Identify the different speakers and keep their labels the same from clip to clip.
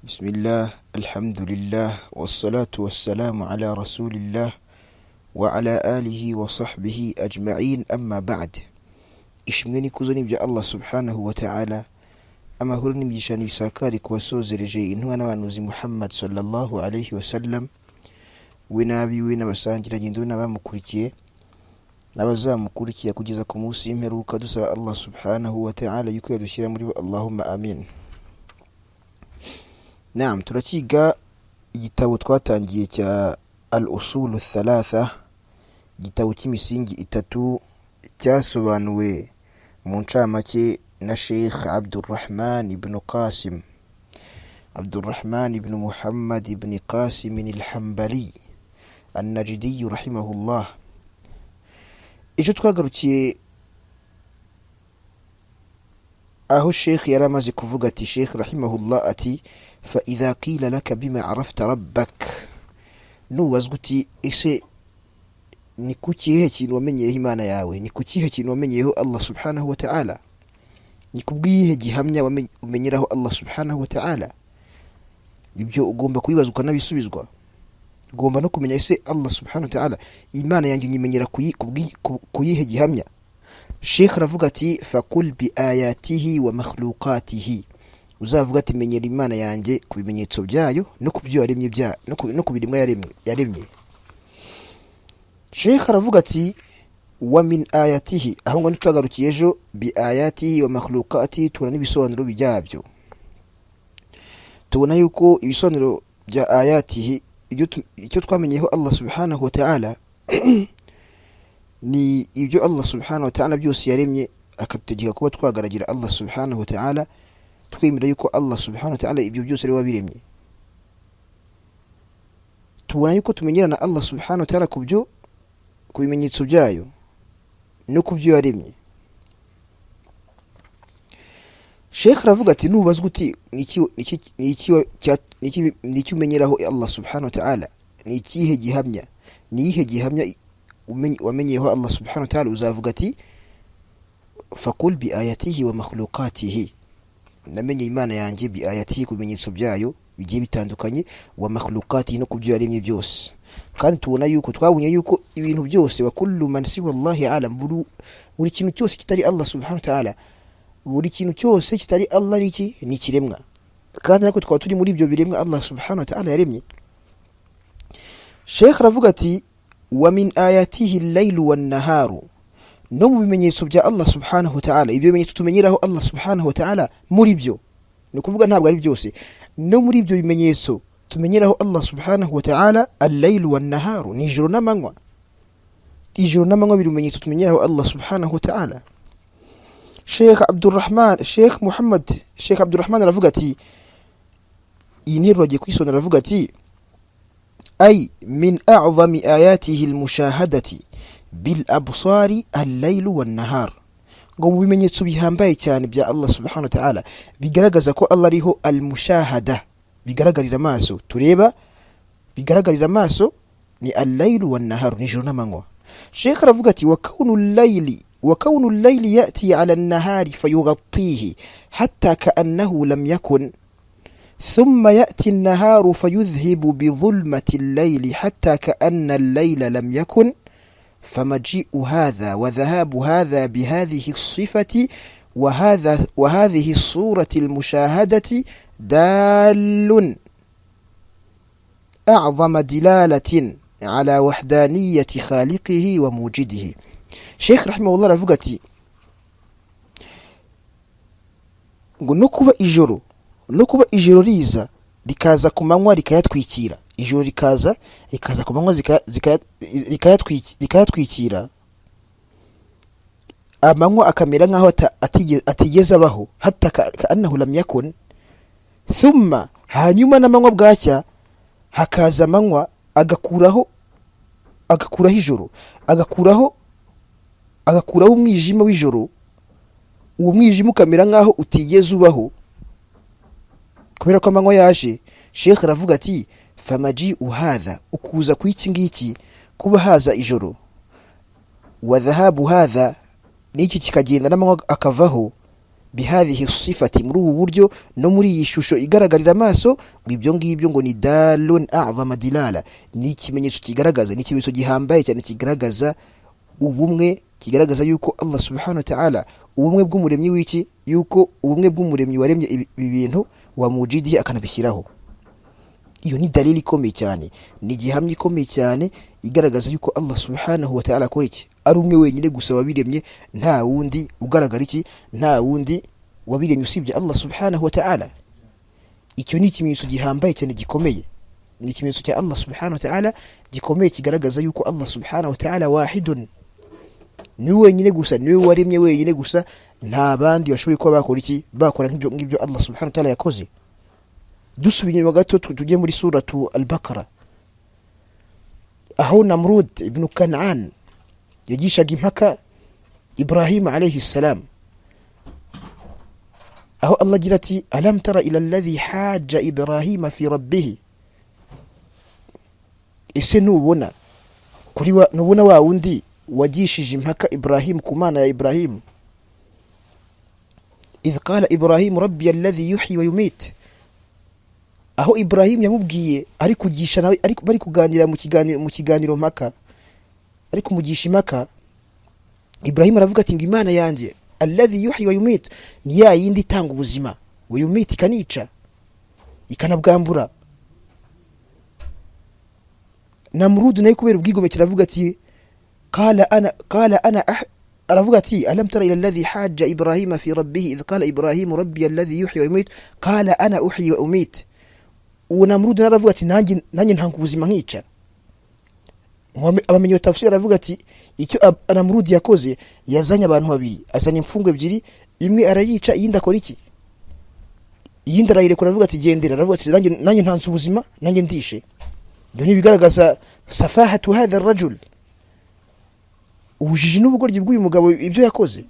Speaker 1: بسم الله، الحمد لله، والصلاة والسلام على رسول الله وعلى آله وصحبه أجمعين، أما بعد. Ishimwe n'ikuzo ni ibya Allah subhanahu wa ta'ala, amahoro n'imigisha n'ibisakari ku wasozereje intumwa n'abahanuzi Muhammad sallallahu alayhi wasallam, we n'abiwe n'abasangirangendo be n'abamukurikiye n'abazamukurikira kugeza ku munsi w'imperuka. Dusaba Allah subhanahu wa ta'ala yuko yadushyira muri bo, allahumma amin. Naam, turakiga igitabo twatangiye cya Al Usulu Thalatha, igitabo cy'imisingi itatu cyasobanuwe mu ncamake na Sheikh Abdurrahman ibn Qasim, Abdurrahman ibn Muhammad ibn Qasim al-Hambali an-Najdi rahimahullah. Icyo twagarukiye aho Sheikh yari amaze kuvuga ati, Sheikh rahimahullah ati: fa idha qila laka bima arafta rabbak, nubazwa uti: ese ni ku kihe kintu wamenyeyeho Imana yawe? Ni ku kihe kintu wamenyeyeho Allah subhanahu wa ta'ala? Ni ku bw'iyihe gihamya umenyeraho Allah subhanahu wa ta'ala? Ibyo ugomba kubibazwa ukanabisubizwa. Ugomba no kumenya: ese Allah subhanahu wa ta'ala, Imana yanjye, nyimenyera ku yihe gihamya? Sheikh aravuga ati: faqul bi ayatihi wa makhluqatihi. Uzavuga ati: menyera Imana yanjye ku bimenyetso byayo no ku byo yaremye bya no ku biremwa yaremye. Sheikh aravuga ati: wa min ayatihi. Aho ngo ntitwagarukiye ejo, bi ayatihi wa makhluqatihi, tubona n'ibisobanuro byabyo. Tubona yuko ibisobanuro bya ayatihi, icyo twamenyeho Allah subhanahu wa ta'ala ni ibyo Allah subhanahu wa ta'ala byose yaremye, akadutegeka kuba twagaragira Allah subhanahu wa ta'ala, twemera yuko Allah subhanahu wa ta'ala ibyo byose ari we wabiremye. Tubona yuko tumenyerana Allah subhanahu wa ta'ala ku bimenyetso byayo no ku byo yaremye. Sheikh aravuga ati: nubazwa uti: Niki umenyeraho Allah subhanahu wa ta'ala? Ni ikihe gihamya, ni iyihe gihamya wamenyeyeho Allah subhanahu wa ta'ala? Uzavuga ati: faqul bi ayatihi wa makhluqatihi. Namenye Imana yanjye bi ayatihi, ku bimenyetso byayo bigiye bitandukanye, wa makhluqatihi, no ku byo yaremye byose. Kandi tubona yuko, twabonye yuko ibintu byose, wa kullu man siwa Allahi alam, buri kintu cyose kitari Allah subhanahu wa ta'ala, buri kintu cyose kitari Allah ni iki? Ni ikiremwa. Kandi natwe twaba turi muri ibyo biremwa Allah subhanahu wa ta'ala yaremye. Sheikh aravuga ati: wa min ayatihi al-laylu wan-naharu. No mu bimenyetso bya Allah subhanahu wa ta'ala, ibyo bimenyetso tumenyeraho Allah subhanahu wa ta'ala, muri byo, ni ukuvuga ntabwo ari byose, no muri ibyo bimenyetso tumenyeraho Allah subhanahu wa ta'ala, al-laylu wan-naharu, ni ijoro n'amanywa. Ijoro n'amanywa biri mu bimenyetso tumenyeraho Allah subhanahu wa ta'ala. Sheikh Abdurrahman, Sheikh Muhammad, Sheikh Abdurrahman aravuga ati, iyi nteruro agiye kuyisonera, aravuga ati: ay min a'zami ayatihi al-mushahadati bil absari al-laylu wan-nahar. Ngo mu bimenyetso bihambaye cyane bya Allah subhanahu wa ta'ala bigaragaza ko Allah ariho, al-mushahada, bigaragarira amaso, tureba, bigaragarira amaso, ni al-laylu wan-nahar, ni ijoro n'amanywa. Sheikh aravuga ati: wa kaunu al-layli ya'ti ala an-nahari fayughattihi hatta ka'annahu lam yakun، ثم يأتي النهار فيذهب بظلمة الليل حتى كأن الليل لم يكن، فمجيء هذا وذهاب هذا بهذه الصفة وهذه الصورة المشاهدة دال أعظم دلالة على وحدانية خالقه وموجده. Sheikh rahimahullah aravuga ati ngo no kuba ijoro riza rikaza ku manywa rikayatwikira, ijoro rikaza ku manywa rikayatwikira, amanywa akamera nk'aho atigeze abaho, hatta kaannahu lam yakun, thumma, hanyuma n'amanywa bwacya hakaza amanywa agakuraho ijoro, agakuraho umwijima w'ijoro, uwo mwijima ukamera nk'aho utigeze ubaho kubera ko amanywa yaje. Sheikh aravuga ati: famaji hadha, ukuza kw'iki ngiki, kuba haza ijoro, wa dhahabu hadha, n'iki kikagenda n'amanywa akavaho, بهذه الصفة, muri ubu buryo no muri iyi shusho igaragarira amaso, ngo ibyo ngibyo ngo ni دال أعظم دلالة, ni ikimenyetso kigaragaza, ni ikimenyetso gihambaye cyane kigaragaza ubumwe, kigaragaza yuko Allah سبحانه وتعالى, ubumwe bw'umuremyi w'iki, yuko ubumwe bw'umuremyi waremye ibi bintu, وموجده, akanabishyiraho. Iyo ni dalili ikomeye cyane, ni igihamya ikomeye cyane igaragaza yuko Allah سبحانه وتعالى akora iki? Ari umwe wenyine gusa wabiremye, nta wundi ugaragara iki, nta wundi wabiremye usibye Allah سبحانه وتعالى. Icyo ni ikimenyetso gihambaye cyane gikomeye, ni ikimenyetso cya Allah سبحانه وتعالى gikomeye kigaragaza yuko Allah سبحانه وتعالى واحد, niwe wenyine gusa, niwe waremye wenyine gusa, nta bandi bashoboye kuba bakora iki, bakora nk'ibyo ngibyo Allah سبحانه وتعالى yakoze. Dusubiye inyuma gato, tujye muri Suratu Al-Baqara, aho Namrud ibn Kan'an yagishaga impaka Ibrahim عليه السلام, aho Allah agira ati: ألم تر إلى الذي حاج إبراهيم في ربه. Ese ntubona kuri wa, ntubona wa wundi wagishije impaka Ibrahim ku Mana ya Ibrahim? إذ قال إبراهيم ربي الذي يحيي ويميت, aho Ibrahim yamubwiye ari kugisha nawe, bari kuganira mu kiganiro mpaka, ari kumugisha impaka. Ibrahim aravuga ati ngo Imana yanjye الذي يحيي ويميت, ni ya yindi itanga ubuzima, ويميت, ikanica, ikanabwambura. Namurudu nawe kubera ubwigomeke aravuga ati قال أنا قال أنا أح aravuga ati: ألم تر إلى الذي حاج إبراهيم في ربه إذ قال إبراهيم ربي الذي يحيي ويميت قال أنا أحيي وأميت. Uwo Namurudu nawe aravuga ati nanjye ntanga ubuzima nkica. Abamenyi tafsiri aravuga ati icyo Namurudi yakoze, yazanye abantu babiri, azanye imfungwa ebyiri, imwe arayica, iyindi akora iki? Iyindi arayirekura, aravuga ati gendera. Aravuga ati nanjye ntanze ubuzima, nanjye ndishe. Ibyo ni ibigaragaza سفاهة هذا الرجل, ubujiji n'ubugoryi bw'uyu mugabo, ibyo yakoze,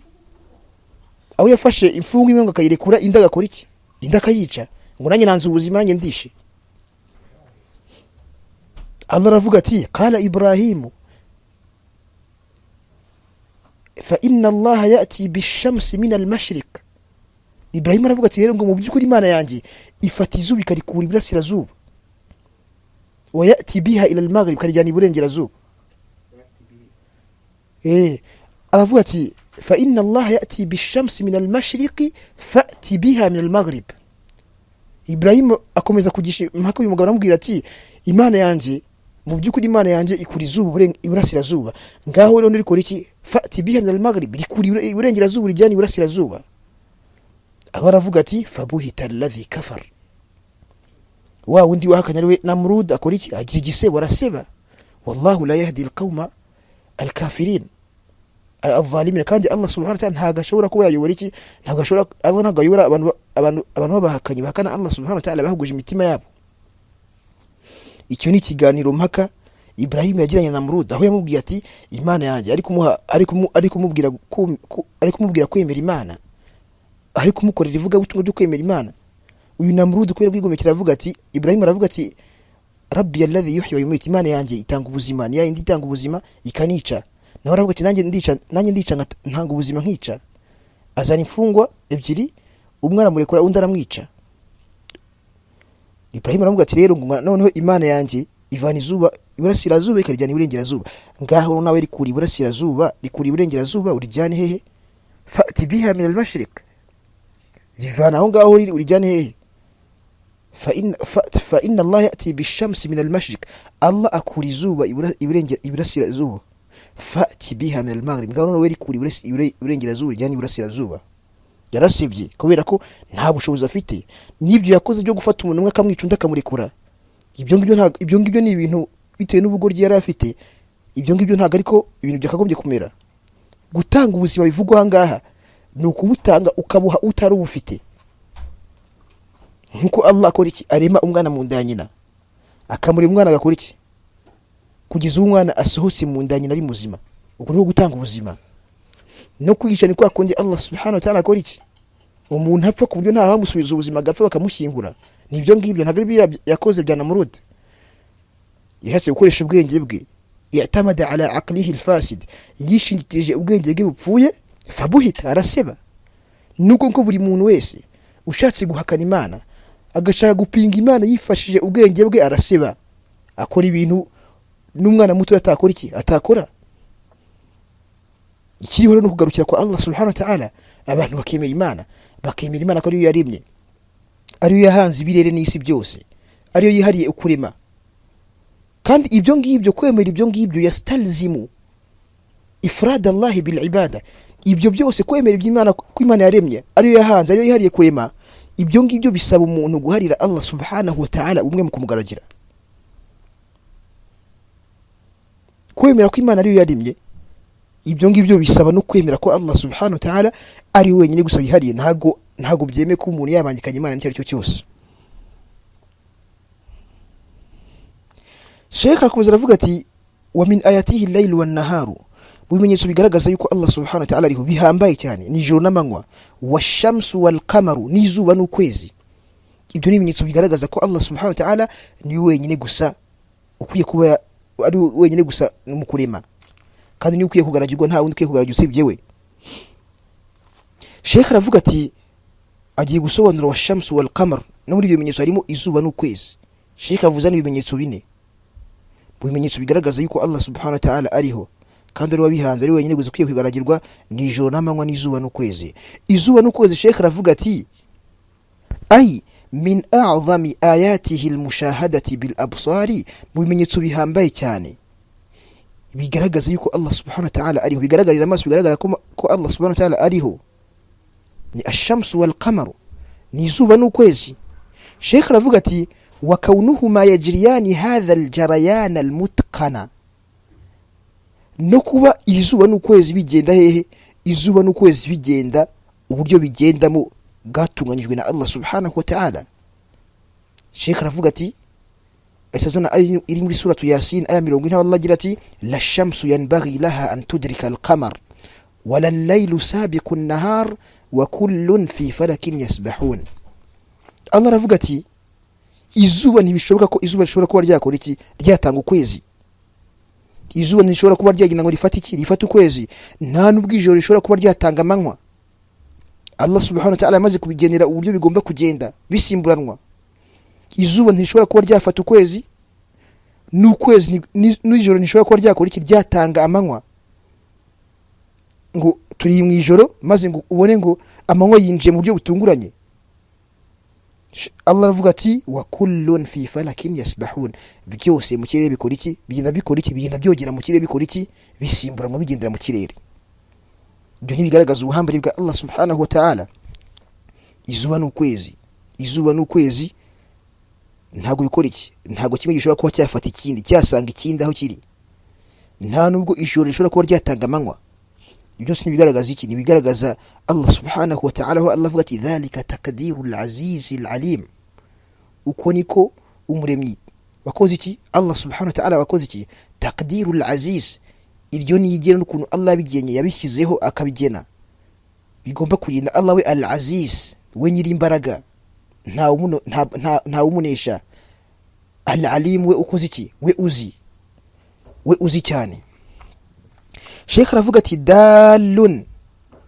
Speaker 1: aho yafashe imfungwa imwe ngo akayirekura, indi agakora iki? Indi akayica, ngo nanjye nanze ubuzima, nanjye ndishe. Allah aravuga ati: قال إبراهيم فإن الله يأتي بالشمس من المشرق. Ibrahim aravuga ati rero ngo mu by'ukuri Imana yanjye ifata izuba ikarikura iburasirazuba, ويأتي بها إلى المغرب, ikarijyana iburengerazuba. Aravuga ati: فإن الله يأتي بالشمس من المشرق فأت بها من المغرب. Ibrahim akomeza kugisha impaka uyu mugabo, aramubwira ati Imana yanjye, mu by'ukuri Imana yanjye ikura izuba iburasirazuba, ngaho rero rikora iki? فأت بها من المغرب, rikura iburengerazuba rijyana iburasirazuba. Aho aravuga ati: فبهت الذي كفر, wa wundi wahakanye ari we Namrud akora iki? Agira igisebo, araseba. والله لا يهدي القوم الكافرين الظالمين. Kandi Allah سبحانه وتعالى ntabwo ashobora kuba yayobora iki, ntabwo ashobora, Allah ntabwo ayobora abantu b'abahakanyi, bahakana Allah سبحانه وتعالى, bahuguje imitima yabo. Icyo ni ikiganiro mpaka Ibrahim yagiranye na Namrud, aho yamubwiye ati Imana yanjye, ari kumuha ari kumubwira kwemera Imana, ari kumukorera ivugabutumwa ryo kwemera Imana. Uyu Namrud kubera kwigomekera aravuga ati, Ibrahim aravuga ati: ربي الذي يحيي ويميت, Imana yanjye itanga ubuzima, ni yindi itanga ubuzima ikanica. Nawe aravuga ati nanjye ndica, nanjye ndica, ntanga ubuzima nkica. Azana imfungwa ebyiri, umwe aramurekura, undi aramwica. Ibrahim aravuga ati rero ngo noneho Imana yanjye ivana izuba iburasirazuba ikarijyana iburengerazuba, ngaho nawe rikura iburasirazuba, rikura iburengerazuba urijyane hehe? فأت بها من المشرق, rivana aho ngaho riri urijyane hehe? فإن الله يأتي بالشمس من المشرق, Allah akura izuba iburasirazuba, فأت بها من المغرب, ngaho noneho rikura iburengerazuba urijyane iburasirazuba. Yarasebye kubera ko nta bushobozi afite n'ibyo yakoze byo gufata umuntu umwe akamwica, undi akamurekura. Ibyo ngibyo ntabwo, ibyo ngibyo ni ibintu bitewe n'ubugoryi yari afite. Ibyo ngibyo ntabwo ariko ibintu byakagombye kumera. Gutanga ubuzima bivugwa aha ngaha ni ukubutanga ukabuha utari ubufite, nkuko Allah akora iki? Arema umwana mu nda ya nyina, akamurema umwana, agakora iki? Kugeza ubu umwana asohotse mu nda ya nyina ari muzima. Uku niko gutanga ubuzima. No kwigisha ni kwa kundi Allah سبحانه وتعالى akora iki? Umuntu apfa ku buryo nta bamusubiza ubuzima, agapfa bakamushyingura. Ni ibyo ngibyo, ntabwo ari biriya yakoze bya Namurud. Yashatse gukoresha ubwenge bwe, اعتمد على عقله الفاسد, yishingikirije ubwenge bwe bupfuye, فبهت, araseba. Nubwo ko buri muntu wese ushatse guhakana Imana, agashaka gupinga Imana yifashishije ubwenge bwe, araseba, akora ibintu n'umwana muto atakora. Iki atakora ikiriho rero ni ukugarukira kwa Allah subhanahu wa ta'ala, abantu bakemera Imana, bakemera Imana ko ariyo yaremye, ariyo yahanze ibirere n'isi byose, ariyo yihariye ukurema. Kandi ibyo ngibyo, kwemera ibyo ngibyo, yastalzimu ifrad Allahi bil ibada. Ibyo byose, kwemera iby'Imana, ko Imana yaremye, ariyo yahanze, ariyo yihariye kurema, ibyo ngibyo bisaba umuntu guharira Allah subhanahu wa ta'ala umwe mu kumugaragira. Kwemera ko Imana ariyo yaremye, ibyo ngibyo bisaba no kwemera ko Allah subhanahu wa ta'ala ari wenyine gusa wihariye. Ntago byemeye ko umuntu yabangikanya Imana n'icyo ari cyo cyose. Sheikh arakomeza aravuga ati: wa min ayatihi llailu wannaharu. Mu bimenyetso bigaragaza yuko Allah subhanahu wa ta'ala ariho bihambaye cyane ni ijoro n'amanywa, washamsu walqamaru, n'izuba n'ukwezi. Ibyo ni ibimenyetso bigaragaza ko Allah subhanahu wa ta'ala ni wenyine gusa ukwiye kuba ari wenyine gusa mu kurema, kandi niwe ukwiye kugaragirwa, nta wundi ukwiye kugaragirwa usibye we. Sheikh aravuga ati, agiye gusobanura wa shamsu wal qamar, no muri ibyo bimenyetso harimo izuba n'ukwezi. Sheikh avuze n'ibimenyetso bine mu bimenyetso bigaragaza yuko Allah subhanahu wa ta'ala ariho kandi ari wabihanze, ari wenyine gusa ukwiye kugaragirwa, ni ijoro n'amanywa n'izuba n'ukwezi. Izuba n'ukwezi, Sheikh aravuga ati: ay min a'zami ayatihi almushahadati bil absari. Mu bimenyetso bihambaye cyane bigaragaza yuko Allah subhanahu wa ta'ala ariho, bigaragarira amaso, bigaragara ko Allah subhanahu wa ta'ala ariho, ni ashamsu wal qamaru, ni izuba n'ukwezi. Sheikh aravuga ati: wa kaunuhuma yajriyani hadha aljarayana almutqana. No kuba izuba n'ukwezi bigenda hehe? Izuba n'ukwezi bigenda uburyo bigendamo bwatunganyijwe na Allah subhanahu wa ta'ala. Sheikh aravuga ati, azana aya iri muri suratu Yasin, aya 40, Allah agira ati: la shamsu yanbaghi laha an tudrika alqamar wala llailu sabiqu nnahar wa kullun fi falakin yasbahun. Allah aravuga ati: izuba ntibishoboka ko izuba rishobora kuba ryakora iki? Ryatanga ukwezi. Izuba ntirishobora kuba ryagenda ngo rifate iki? Rifate ukwezi. Nta n'ubwo ijoro rishobora kuba ryatanga amanywa. Allah subhanahu wa ta'ala yamaze kubigenera uburyo bigomba kugenda bisimburanwa. Izuba ntirishobora kuba ryafata ukwezi, n'ukwezi n'ijoro ntishobora kuba ryakora iki? Ryatanga amanywa, ngo turi mu ijoro maze ngo ubone ngo amanywa yinjiye mu buryo butunguranye. Allah aravuga ati: wa kullun fi falakin yasbahun. Byose mu kirere bikora iki? Bigenda bikora iki? Bigenda byogera mu kirere, bikora iki? Bisimburanwa, bigendera mu kirere. Ibyo ntibigaragaza ubuhambare bwa Allah subhanahu wa ta'ala? Izuba n'ukwezi, izuba n'ukwezi ntabwo bikora iki? Ntabwo kimwe gishobora kuba cyafata ikindi, cyasanga ikindi aho kiri. Nta nubwo ijoro rishobora kuba ryatanga amanywa. Ibyo byose ntibigaragaza iki? Ntibigaragaza Allah subhanahu wa ta'ala, aho Allah avuga ati: dhalika takdiru al-azizi al-alim. Uko niko umuremyi wakoze iki? Allah subhanahu wa ta'ala wakoze iki? Takdiru al-aziz, iryo ni igena n'ukuntu Allah yabigenye, yabishyizeho akabigena bigomba kugenda. Allah we al-aziz, we nyiri imbaraga, nta umunesha. Al-alim, we ukoze iki? We uzi, we uzi cyane. Sheikh aravuga ati: dalun,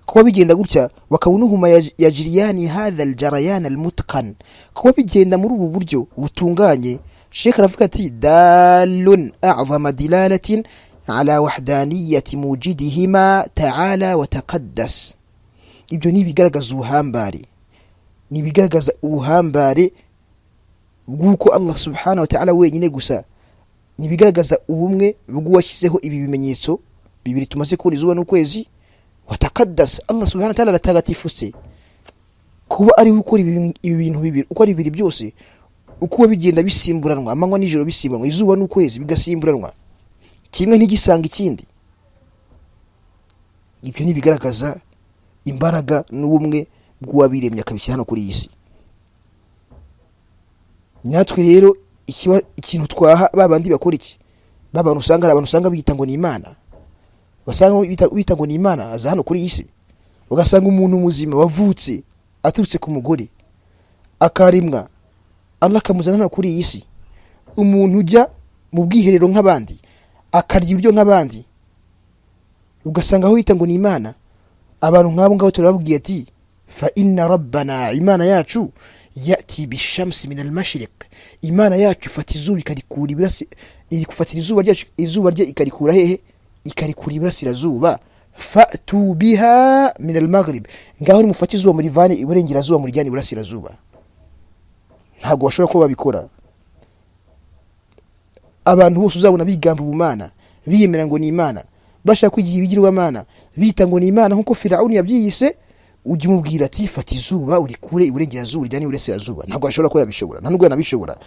Speaker 1: kuba bigenda gutya, wakawunuhuma yajriyani hadha aljarayan almutqan, kuba bigenda muri ubu buryo butunganye. Sheikh aravuga ati: dalun a'zama dilalatin ala wahdaniyati mujidihima ta'ala wa taqaddas. Ibyo ni ibigaragaza ubuhambare, ni ibigaragaza ubuhambare bw'uko Allah subhanahu wa ta'ala wenyine gusa, ni ibigaragaza ubumwe bw'uwashyizeho ibi bimenyetso bibiri tumaze kubona, izuba n'ukwezi. Watakaddas, Allah subhanahu wa ta'ala aratagatifutse kuba ari we ukora ibi bintu bibiri uko ari bibiri byose, uko bigenda bisimburanwa, amanywa n'ijoro bisimburanwa, izuba n'ukwezi bigasimburanwa, kimwe ntigisanga ikindi. Ibyo ni ibigaragaza imbaraga n'ubumwe bw'uwabiremye akabishyira hano kuri iyi si. Natwe rero ikintu twaha ba bandi bakora iki, ba bantu usanga, hari abantu usanga biyita ngo ni Imana, basanga bita ngo ni Imana aza hano kuri iyi si, ugasanga umuntu muzima wavutse aturutse ku mugore, akaremwa, Allah akamuzana hano kuri iyi si, umuntu ujya mu bwiherero nk'abandi, akarya ibiryo nk'abandi, ugasanga aho yita ngo ni Imana. Abantu nk'abo ngabo turababwiye ati Fa inna rabbana, Imana yacu, yati bishamsi min almashriq, Imana yacu ifata izuba ikarikura iburasi, iri gufatira izuba ryacu, izuba rye ikarikura hehe? Ikarikura iburasirazuba. Fatu biha min almaghrib, ngaho nimufate izuba murivane iburengerazuba murijyane iburasirazuba. Ntabwo bashobora kuba babikora. Abantu bose uzabona bigamba ubumana, biyemera ngo ni imana, bashaka kwigira ibigirwamana, bita ngo ni imana nk'uko Firawuni yabyiyise, ujya umubwira ati: "Fata izuba urikure iburengerazuba urijyane iburasirazuba." Ntabwo ashobora kuba yabishobora, nta nubwo yanabishobora,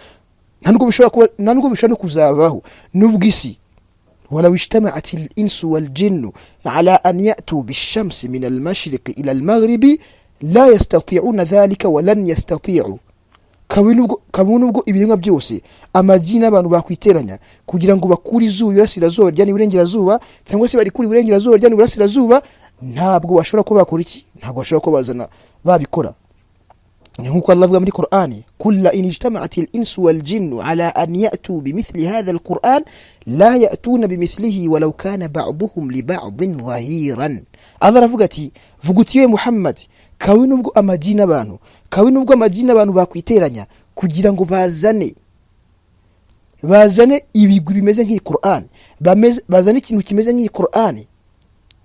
Speaker 1: nta nubwo bishobora kuba, nta nubwo bishobora no kuzabaho. Nubwo isi, ولو اجتمعت الإنس والجن على أن يأتوا بالشمس من المشرق إلى المغرب لا يستطيعون ذلك ولن يستطيعوا. Kabone nubwo ibiremwa byose, amajini n'abantu, bakwiteranya kugira ngo bakure izuba iburasirazuba ryane iburengerazuba, cyangwa se barikure iburengerazuba ryane iburasirazuba, ntabwo bashobora kuba bakora iki? Ntabwo bashobora kuba bazana babikora. Ni nk'uko Allah avuga muri Qur'ani: قل لئن اجتمعت الإنس والجن على أن يأتوا بمثل هذا القرآن لا يأتون بمثله ولو كان بعضهم لبعض ظهيرا. Allah aravuga ati: "Vuga uti we Muhammad, kawe nubwo amajini n'abantu bakwiteranya kugira ngo bazane ibigwi bimeze nk'iyi Qur'an, bazane ikintu kimeze nk'iyi Qur'an,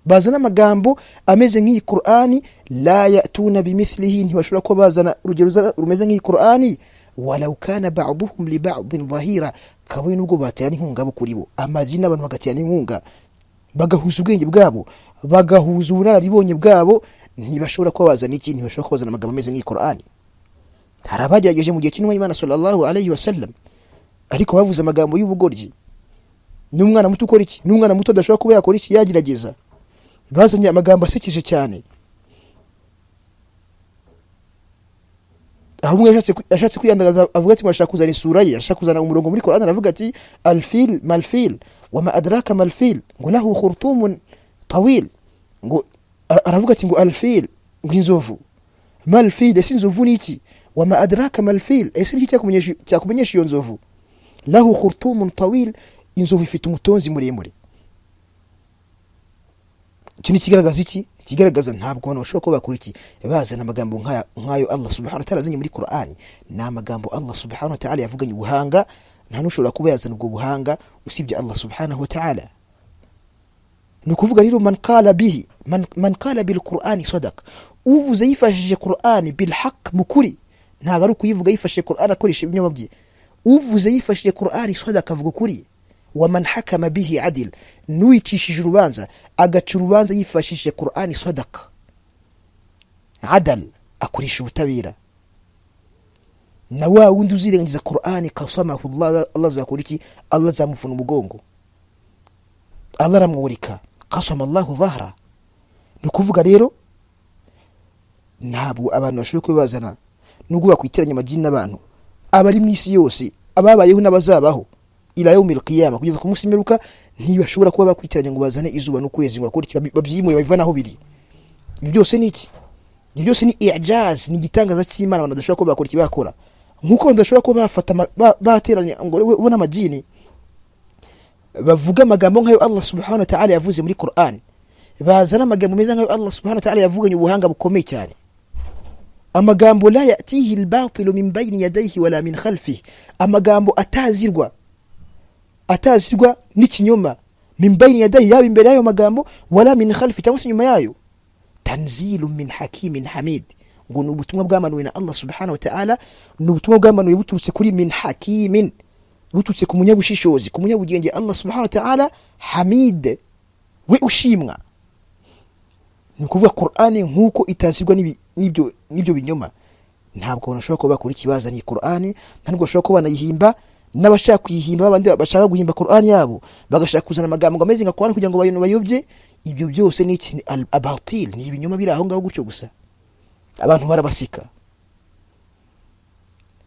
Speaker 1: bazana amagambo ameze nk'iyi Qur'ani, لا يأتون بمثله, ntibashobora kuba bazana urugero rumeze nk'iyi Qur'ani, ولو كان بعضهم لبعض ظهيرا, kabone nubwo baterana inkunga bo kuri bo, amajini n'abantu bagaterana inkunga, bagahuza ubwenge bwabo, bagahuza ubunararibonye bwabo, ntibashobora kuba bazana iki? Ntibashobora kuba bazana amagambo ameze nk'iyi Qur'ani." Hari abagerageje mu gihe cy'intumwa y'Imana صلى الله عليه وسلم, ariko bavuze amagambo y'ubugoryi. N'umwana muto ukora iki? N'umwana muto adashobora kuba yakora iki? Yagerageza. Bazanye amagambo asekeje cyane, aho umwe yashatse kwiyandagaza, avuga ati ngo arashaka kuzana isura ye, arashaka kuzana umurongo muri Qur'an. Aravuga ati: الفيل ما الفيل وما أدراك ما الفيل, ngo له خرطوم طويل. Ngo aravuga ati ngo الفيل, ngo inzovu, ما الفيل, ese inzovu ni iki? وما أدراك ما الفيل, ese niki cyakumenyesha iyo nzovu? له خرطوم طويل, inzovu ifite umutonzi muremure. Icyo ni ikigaragaza iki? Ikigaragaza ntabwo abantu bashobora kuba bakora iki? Bazana amagambo nk'ayo Allah سبحانه وتعالى azanye muri Qur'ani. Ni amagambo Allah سبحانه وتعالى yavuganye ubuhanga, nta n'ushobora kuba yazana ubwo buhanga usibye Allah سبحانه وتعالى. Ni ukuvuga rero من قال به من قال بالقرآن صدق, uvuze yifashishije Qur'ani, بالحق, mu kuri, ntabwo ari ukuyivuga yifashishije Qur'ani akoresha ibinyoma bye, uvuze yifashishije Qur'ani صدق, avuga ukuri. ومن حكم به عدل, n'uwicishije urubanza, agaca urubanza yifashishije Qur'ani, صدق عدل, akoresha ubutabera. Na wa wundi uzirengagiza Qur'ani, قصمه Allah, Allah azakora iki? Allah azamuvuna umugongo, Allah aramwurika, قصم الله ظهره. Ni ukuvuga rero ntabwo abantu bashoboye kuba bazana, nubwo bakwiteranya amajini n'abantu, abari mu isi yose, ababayeho n'abazabaho إلى يوم القيامة, kugeza ku munsi w'imperuka, ntibashobora kuba bakwitiranya ngo bazane izuba n'ukwezi, ngo bakore iki? Babyimure, babivane aho biri. Ibi byose ni iki? Ibyo byose ni إعجاز, ni igitangaza cy'Imana. Abantu badashobora kuba bakora iki? Bakora nk'uko abantu badashobora kuba bafata bateranya ngo bo n'amajini bavuga amagambo nk'ayo Allah سبحانه وتعالى yavuze muri Qur'an, bazana amagambo meza nk'ayo Allah سبحانه وتعالى yavuganye ubuhanga bukomeye cyane, amagambo لا يأتيه الباطل من بين يديه ولا من خلفه, amagambo atazirwa n'ikinyoma, من بين يديه, yaba imbere y'ayo magambo, ولا من خلفه, cyangwa se inyuma yayo, تنزيل من حكيم حميد. Ngo ni ubutumwa bwamanuwe na Allah سبحانه وتعالى, ni ubutumwa bwamanuwe buturutse kuri من حكيم, buturutse ku munyabushishozi, ku munyabugenge Allah سبحانه وتعالى, حميد, we ushimwa. Ni ukuvuga Qur'ani nk'uko itazirwa n'ibyo binyoma, ntabwo abantu bashobora kuba bakora ikibaza ni Qur'ani, nta nubwo bashobora kuba banayihimba. N'abashaka kuyihimba, babandi bashaka guhimba Qur'ani yabo, bagashaka kuzana amagambo ngo ameze nka Qur'ani kugira ngo abantu bayobye, ibyo byose ni iki? Ni abatil, ni ibinyoma biri aho ngaho gutyo gusa, abantu barabasika.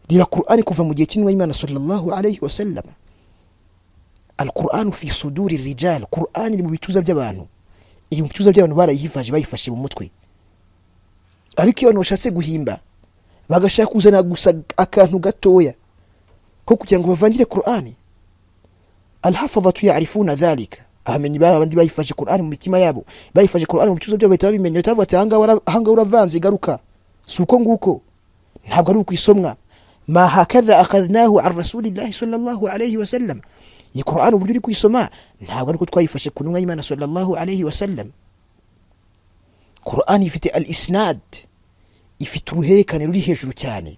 Speaker 1: Reba Qur'ani kuva mu gihe cy'intumwa y'Imana صلى الله عليه وسلم, القرآن في صدور الرجال, Qur'ani iri mu bituza by'abantu, iri mu bituza by'abantu, barayihifaje, bayifashe mu mutwe. Ariko iyo abantu bashatse guhimba, bagashaka kuzana gusa akantu gatoya ko kugira ngo bavangire Qur'ani, الحفظة يعرفون ذلك, Abamenyi baba bandi bayifashe Qur'an mu mitima yabo, bayifashe Qur'an mu bituza byabo, bahita babimenya, bahita bavuga ati: "Ahangaha uravanze, garuka, si uko nguko, ntabwo ari ukwisomwa. ما هكذا أخذناه عن رسول الله صلى الله عليه وسلم." Iyi Qur'an uburyo uri kuyisoma ntabwo ariko twayifashe ku ntumwa y'Imana صلى الله عليه وسلم. Qur'an ifite الإسناد, ifite uruhererekane ruri hejuru cyane,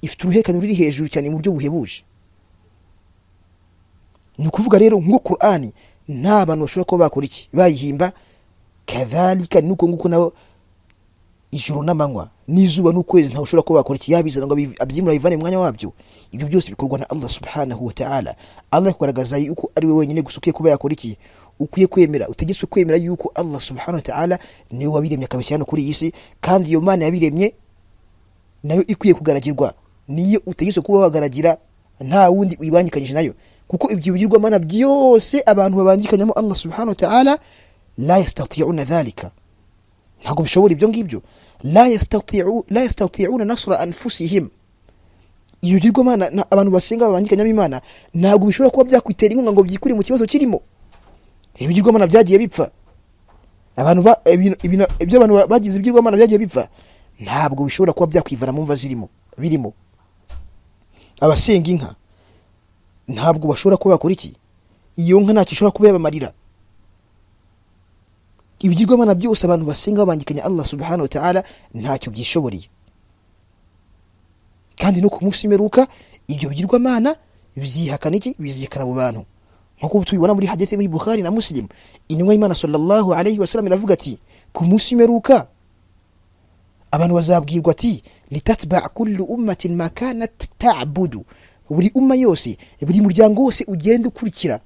Speaker 1: ifite uruhererekane ruri hejuru cyane mu buryo buhebuje. Ni ukuvuga rero ngo Qur'an nta bantu bashobora kuba bakora iki, bayihimba. كذلك ni uko nguko nabo ijoro n'amanywa n'izuba n'ukwezi ntawe ushobora kuba bakora iki, yabizana ngo abyimure, abivane mu mwanya wabyo. Ibyo byose bikorwa na Allah سبحانه وتعالى. Allah kugaragaza yuko ari we wenyine gusa ukwiye kuba yakora iki, ukwiye kwemera, utegetswe kwemera yuko Allah سبحانه وتعالى niwe wabiremye, akabishyira hano kuri iyi si, kandi iyo Mana yabiremye nayo ikwiye kugaragirwa, niyo utegetswe kuba wagaragira, nta wundi uyibangikanyije nayo, kuko ibyo bigirwamana byose abantu babangikanyamo Allah سبحانه وتعالى لا يستطيعون ذلك, ntabwo bishobora ibyo ngibyo. لا يستطيعون نصر أنفسهم. Iyo bigirwamana abantu basenga babangikanyamo Imana ntabwo bishobora kuba byakwitera inkunga ngo byikure mu kibazo kirimo. Ibigirwamana byagiye bipfa, abantu ibyo abantu bagize ibigirwamana byagiye bipfa, ntabwo bishobora kuba byakwivana mu mva zirimo birimo. Abasenga inka ntabwo bashobora kuba bakora iki, iyo nka ntacyo ishobora kuba yabamarira. Ibigirwamana byose abantu basenga babangikanya Allah سبحانه وتعالى ntacyo byishoboreye, kandi no ku munsi w'imperuka ibyo bigirwamana bizihakana iki, bizihakana abo bantu, nk'uko tubibona muri hadithi muri Bukhari na Muslim. Intumwa y'Imana صلى الله عليه وسلم iravuga ati: "Ku munsi w'imperuka abantu bazabwirwa ati: لتتبع كل أمة ما كانت تعبد." Buri umma yose, buri muryango wose ugenda ukurikira,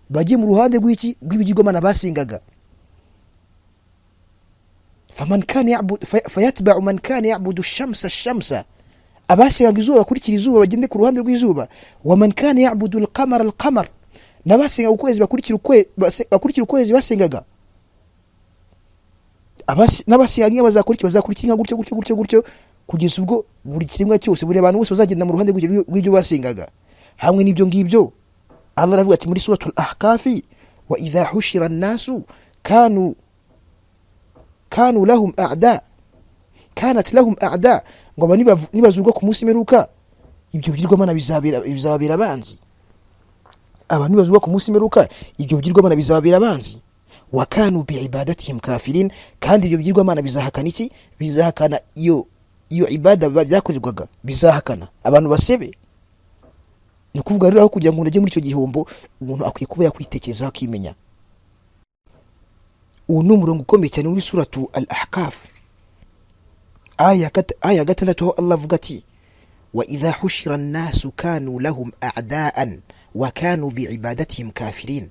Speaker 1: bajye mu ruhande rw'iki, rw'ibigirwamana basengaga. فمن كان يعبد فيتبع من كان يعبد الشمس الشمس, abasengaga izuba bakurikira izuba, bagende ku ruhande rw'izuba. ومن كان يعبد القمر القمر, n'abasengaga ukwezi bakurikira ukwezi basengaga. N'abasengaga inka bazakurikira inka, gutyo gutyo gutyo gutyo, kugeza ubwo buri kiremwa cyose, buri abantu bose bazagenda mu ruhande rw'ibyo basengaga. Hamwe n'ibyo ngibyo, Allah aravuga ati muri سورة الأحقاف: وإذا حشر الناس كانوا لهم أعداء، كانت لهم أعداء. Ngo aba nibazurwa ku munsi mperuka, ibyo bigirwamana bizababera abanzi. Abantu nibazurwa ku munsi mperuka, ibyo bigirwamana bizababera abanzi. وكانوا بعبادتهم كافرين. Kandi ibyo bigirwamana bizahakana iki, bizahakana iyo ibada byakorerwaga, bizahakana abantu basebe. Ni ukuvuga rero, aho kugira ngo umuntu ajye muri icyo gihombo, umuntu akwiye kuba yakwitekerezaho, akimenya. Uwo ni umurongo ukomeye cyane muri سورة الأحقاف, aya ya 6, aho Allah avuga ati: وإذا حشر الناس كانوا لهم أعداء وكانوا بعبادتهم كافرين.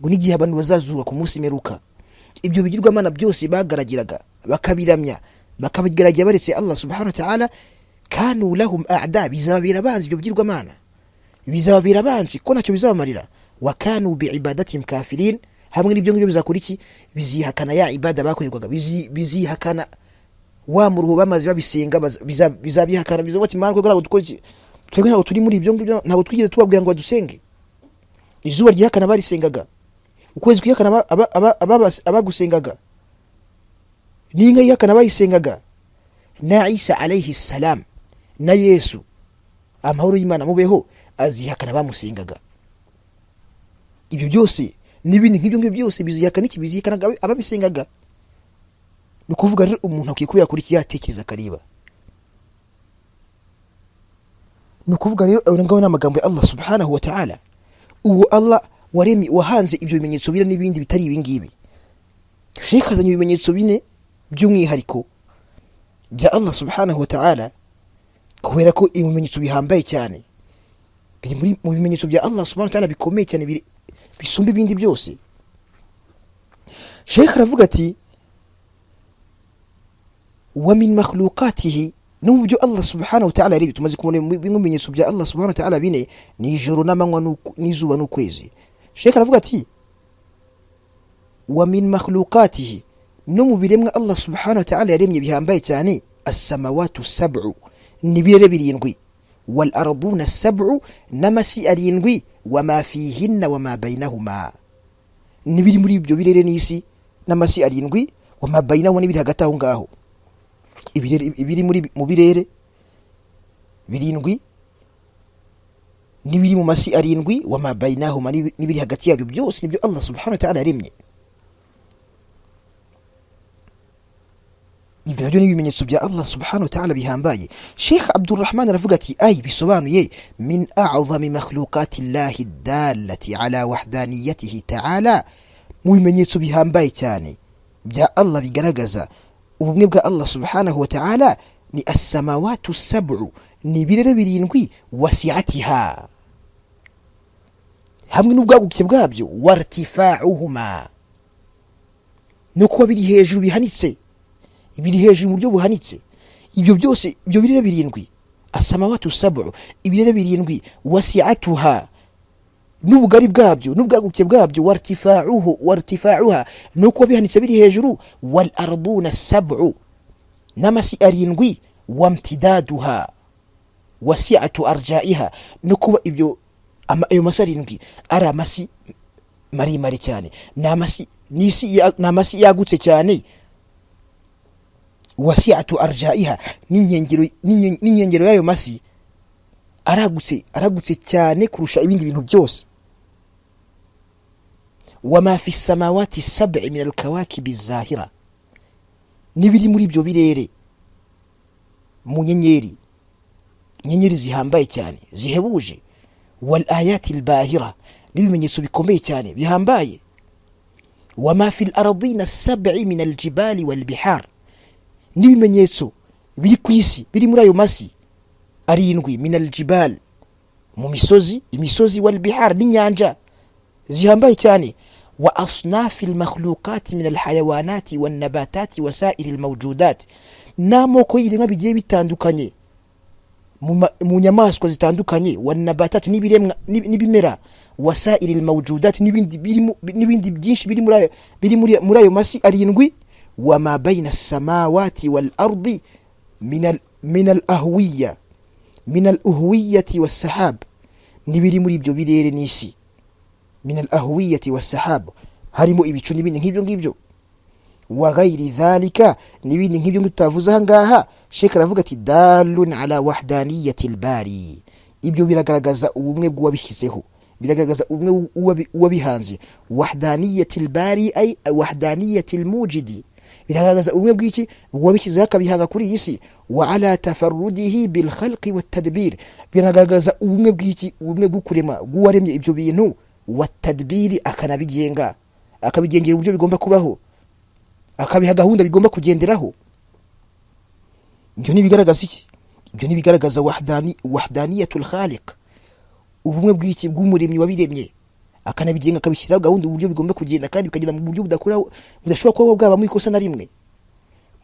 Speaker 1: Ngo n'igihe abantu bazazurwa ku munsi mperuka, ibyo bigirwamana byose bagaragiraga, bakabiramya, bakabigaragira baretse Allah سبحانه وتعالى, كانوا لهم أعداء, bizababera abanzi. Ibyo bigirwamana bizababera abanzi ko ntacyo bizabamarira. وكانوا بعبادتهم كافرين. Hamwe n'ibyo ngibyo bizakora iki? Bizihakana ya ibada bakorerwaga, bizihakana wa muruho bamaze babisenga, bizabihakana, bizavuga ati: "Mana, twebwe ntabwo dukora iki, twebwe ntabwo turi muri ibyo ngibyo, ntabwo twigeze tubabwira ngo badusenge." Izuba ryihakana barisengaga, ukwezi kwihakana abagusengaga, n'inka yihakana bayisengaga, na Isa عليه السلام, na Yesu amahoro y'Imana mubeho, azihakana bamusengaga. Ibyo byose n'ibindi nk'ibyo ngibyo byose bizihakana iki? Bizihakana ababisengaga. Ni ukuvuga rero, umuntu akwiye kuba yakora iki? Yatekereza, akareba. Ni ukuvuga rero, ayo ngayo ni amagambo ya Allah سبحانه وتعالى, uwo Allah waremye, wahanze ibyo bimenyetso bine n'ibindi bitari ibi ngibi. Sheikh azanye ibimenyetso bine by'umwihariko bya Allah سبحانه وتعالى, kubera ko ibimenyetso bihambaye cyane biri mu bimenyetso bya Allah سبحانه وتعالى bikomeye cyane, bisumba ibindi byose. Sheikh aravuga ati: ومن مخلوقاته, no mu byo Allah سبحانه وتعالى yaremye. Tumaze kubona bimwe mu bimenyetso bya Allah سبحانه وتعالى bine, ni ijoro n'amanywa n'izuba n'ukwezi. Sheikh aravuga ati: ومن مخلوقاته, no mu biremwa Allah سبحانه وتعالى yaremye bihambaye cyane, السماوات السبع, ni ibirere birindwi, والأرضون السبع, n'amasi arindwi, Wama fihinna wama bainahuma, n'ibiri muri ibyo birere n'isi n'amasi arindwi, wama bainahuma, n'ibiri hagati aho ngaho. Ibirere, ibiri muri mu birere birindwi n'ibiri mu masi arindwi, wama bainahuma, n'ibiri hagati yabyo byose, nibyo Allah subhanahu wa ta'ala yaremye. Ibyo nabyo ni ibimenyetso bya Allah subhanahu wa ta'ala bihambaye. Sheikh Abdurrahman aravuga ati: ay, bisobanuye, min a'zami makhluqati llahi dallati ala wahdaniyatihi ta'ala, mu bimenyetso bihambaye cyane bya Allah bigaragaza ubumwe bwa Allah subhanahu wa ta'ala ni assamawatu sab'u, ni ibirere birindwi, wasi'atiha, hamwe n'ubwaguke bwabyo, wartifa'uhuma, no kuba biri hejuru bihanitse, biri hejuru mu buryo buhanitse. Ibyo byose, ibyo birere birindwi, asamawatu sab'u, ibirere birindwi, wasi'atuha, n'ubugari bwabyo n'ubwaguke bwabyo, wartifa'uhu, wartifa'uha, no kuba bihanitse biri hejuru, wal arduna sab'u, n'amasi arindwi, wamtidaduha, wasi'atu arja'iha, no kuba ibyo ayo masi arindwi ari amasi maremare cyane, ni amasi, ni isi ni amasi yagutse cyane, wasi'atu arja'iha, n'inkengero y'ayo masi aragutse, aragutse cyane kurusha ibindi bintu byose. Wama fi samawati sab'i min alkawakibi zahira, n'ibiri muri ibyo birere mu nyenyeri, inyenyeri zihambaye cyane zihebuje, wal ayati albahira, n'ibimenyetso bikomeye cyane bihambaye, wama fi aradina sab'i min aljibali wal bihar, n'ibimenyetso biri ku isi biri muri ayo masi arindwi, min aljibal, mu misozi, imisozi, wal bihar, n'inyanja zihambaye cyane, wa asnafi almakhluqati min alhayawanati wannabatati wa sairi almawjudat, n'amoko y'ibiremwa bigiye bitandukanye mu nyamaswa zitandukanye, wannabatati, n'ibiremwa n'ibimera, wasairi almawjudat, n'ibindi n'ibindi byinshi biri muri ayo masi arindwi, wama baina samawati wal ardi min al ahwiya, min al uhwiyati wassahab, n'ibiri muri ibyo birere n'isi, min al ahwiyati wassahab, harimo ibicu n'ibindi nk'ibyo ngibyo, wa ghairi dhalika, n'ibindi nk'ibyo ngibyo tutavuze aha ngaha. Sheikh aravuga ati: dalun ala wahdaniyati albari, ibyo biragaragaza ubumwe bw'uwabishyizeho, biragaragaza ubumwe w'uwabihanze. Wahdaniyati albari ay wahdaniyati almujidi, biragaragaza ubumwe bw'iki? Bw'uwabishyizeho akabihanga kuri iyi si. Wa ala tafarrudihi bil khalqi wat tadbir, biragaragaza ubumwe bw'iki? Ubumwe bw'ukurema, bw'uwaremye ibyo bintu, wa tadbiri, akanabigenga, akabigengera uburyo bigomba kubaho, akabiha gahunda bigomba kugenderaho. Ibyo ntibigaragaza iki? Ibyo ntibigaragaza wahdaniyatul khaliq, ubumwe bw'iki? Bw'umuremyi wabiremye akanabigenga, akabishyiraho gahunda uburyo bigomba kugenda, kandi bikagenda mu buryo budakora, budashobora kuba bwabamo ikosa na rimwe.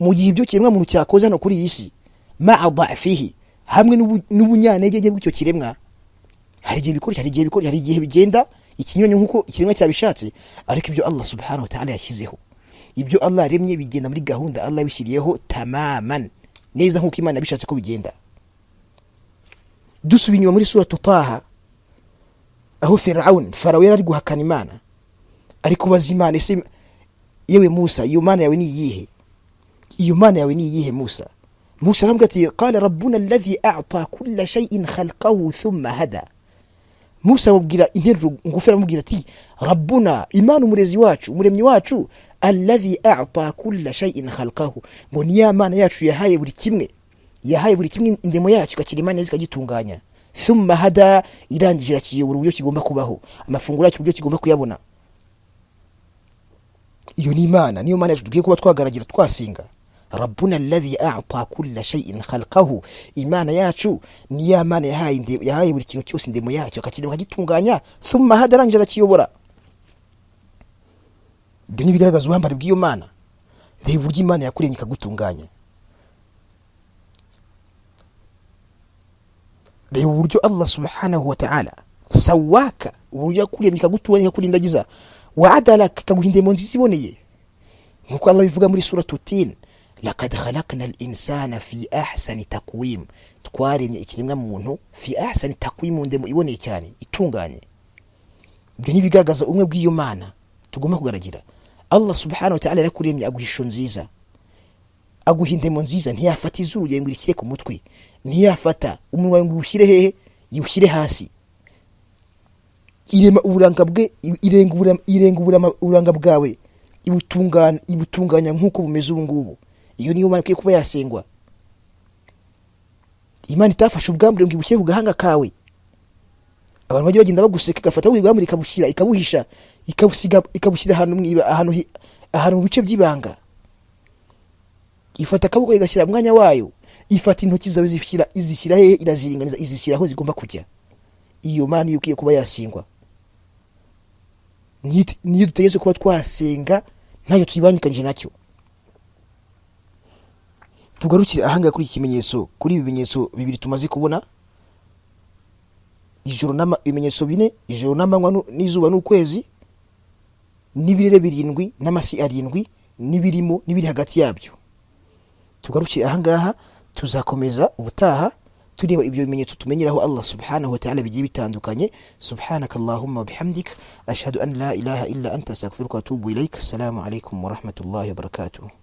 Speaker 1: Mu gihe ibyo kiremwa muntu cyakoze hano kuri iyi si, ma'a da'fihi, hamwe n'ubunyantege bw'icyo kiremwa, hari igihe bikora, hari igihe bikora, hari igihe bigenda ikinyuranyo nk'uko ikiremwa cyabishatse. Ariko ibyo Allah subhanahu wa ta'ala yashyizeho, ibyo Allah yaremye, bigenda muri gahunda Allah yabishyiriyeho tamaman, neza nk'uko Imana yabishatse ko bigenda. Dusubiye inyuma muri suratu Taha, aho Firaun, Farawo, yari ari guhakana Imana, ari kubaza Imana: ese yewe Musa, iyo Mana yawe ni iyihe? Iyo Mana yawe ni iyihe, Musa? Musa aramubwira ati: qala rabbuna alladhi a'ta kulla shay'in khalqahu thumma hada. Musa amubwira interuro ngufi, aramubwira ati: rabbuna, Imana umurezi wacu, umuremyi wacu, alladhi a'ta kulla shay'in khalqahu, ngo ni ya Mana yacu yahaye buri kimwe, yahaye buri kimwe indemo yacyo, ikakirema neza, ikagitunganya, thumma hada, irangije irakiyobora uburyo kigomba kubaho, amafunguro yacyo uburyo kigomba kuyabona. Iyo ni Imana, niyo Mana yacu dukwiye kuba twagaragira, twasenga. Rabbuna alladhi a'ta kulla shay'in khalqahu, Imana yacu ni ya Mana yahaye buri kintu cyose indemo yacyo, akakirema, akagitunganya, thumma hada, arangije arakiyobora. Ibyo ni ibigaragaza ubuhambare bw'iyo Mana. Reba uburyo Imana yakuremye ikagutunganya, reba uburyo Allah subhanahu wa ta'ala sawaka, uburyo yakuremye ikagutunganya, ikakurindagiza, wa adalaka, ikaguha indemo nziza iboneye, nkuko Allah bivuga muri suratu Tin: lakad khalaqna al insana fi ahsani taqwim, twaremye ikiremwa muntu fi ahsani taqwim, mu ndemo iboneye cyane itunganye. Ibyo ntibigaragaza ubumwe bw'iyo Mana tugomba kugaragira. Allah subhanahu wa ta'ala yarakuremye, aguha ishusho nziza, aguha indemo nziza. Ntiyafata izuru ngo irishyire ku mutwe, ntiyafata umunwa ngo iwushyire hehe, iwushyire hasi. Irema uburanga bwe, irenga uburanga bwawe, ibutunganya nk'uko bumeze ubu ngubu. Iyo niyo Mana ikwiye kuba yasengwa. Imana itafashe ubwambure ngo ibushyire ku gahanga kawe, abantu bajye bagenda baguseka, igafata ubwambure ikabushyira, ikabuhisha, ikabusiga, ikabushyira ahantu ahantu mu bice by'ibanga. Ifata akaboko igashyira mu mwanya wayo, ifata intoki zawe izishyira hehe? Iraziringaniza, izishyira aho zigomba kujya. Iyo Mana niyo ikwiye kuba yasengwa, niyo dutegetse kuba twasenga, ntayo tuyibangikanyije nacyo. Tugarukire ahangaha kuri iki kimenyetso, kuri ibi bimenyetso bibiri tumaze kubona: ijoro ibimenyetso bine, ijoro n'amanywa n'izuba n'ukwezi n'ibirere birindwi n'amasi arindwi n'ibirimo n'ibiri hagati yabyo. Tugarukire ahangaha, tuzakomeza ubutaha tureba ibyo bimenyetso tumenyeraho Allah subhanahu wa ta'ala bigiye bitandukanye. Subhanaka allahumma wa bihamdik, ashhadu an la ilaha illa anta, astaghfiruka wa atubu ilaik. Assalamu alaikum wa rahmatullahi wa barakatuh.